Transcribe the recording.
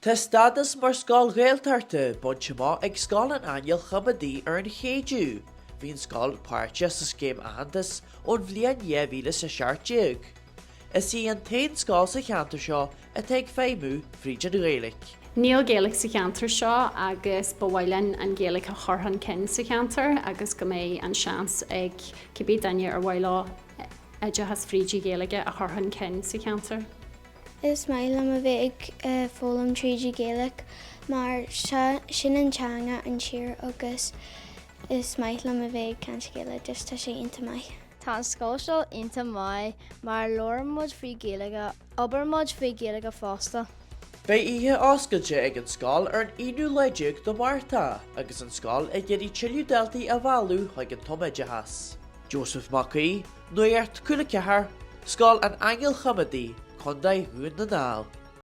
Tá stádas mar scoil Ghaeltachta bainte amach ag Scoil an Aingil Choimeádaigh ar an Chéideadh. Bhí an scoil páirteach sa scéim aitheantais ón bhliain 2017. Is í an t-aon scoil sa cheantar seo atá ag feidhmiú fríd an Ghaeilge. Níl Gaeilge sa cheantar seo agus ba mhaith linn an Ghaeilge a chur chun cinn sa cheantar agus go mbeidh an seans ag cibé duine ar mhaith leo oideachas fríd an Ghaeilge a chur chun cinn sa cheantar. Is maith liom a bheith ag foghlaim tríd an Ghaeilge mar sin an teanga an tír agus is maith liom a bheith ag caint Gaeilge just tá sé iontach maith. Tá an scoil seo iontach maith mar labhrann muid faoi Gaeilge, oibríonn muid faoi Gaeilge fosta. Beidh oíche oscailte ag an scoil ar an aonú lá déag de Mhárta agus an scoil ag iarraidh tuilleadh daltaí a mhealladh chuig an tumoideachas. Joseph Mac Aoidh, Nuacht Cúla 4, Scoil an Aingil Choimeádaigh, Contae Dhún na nGall.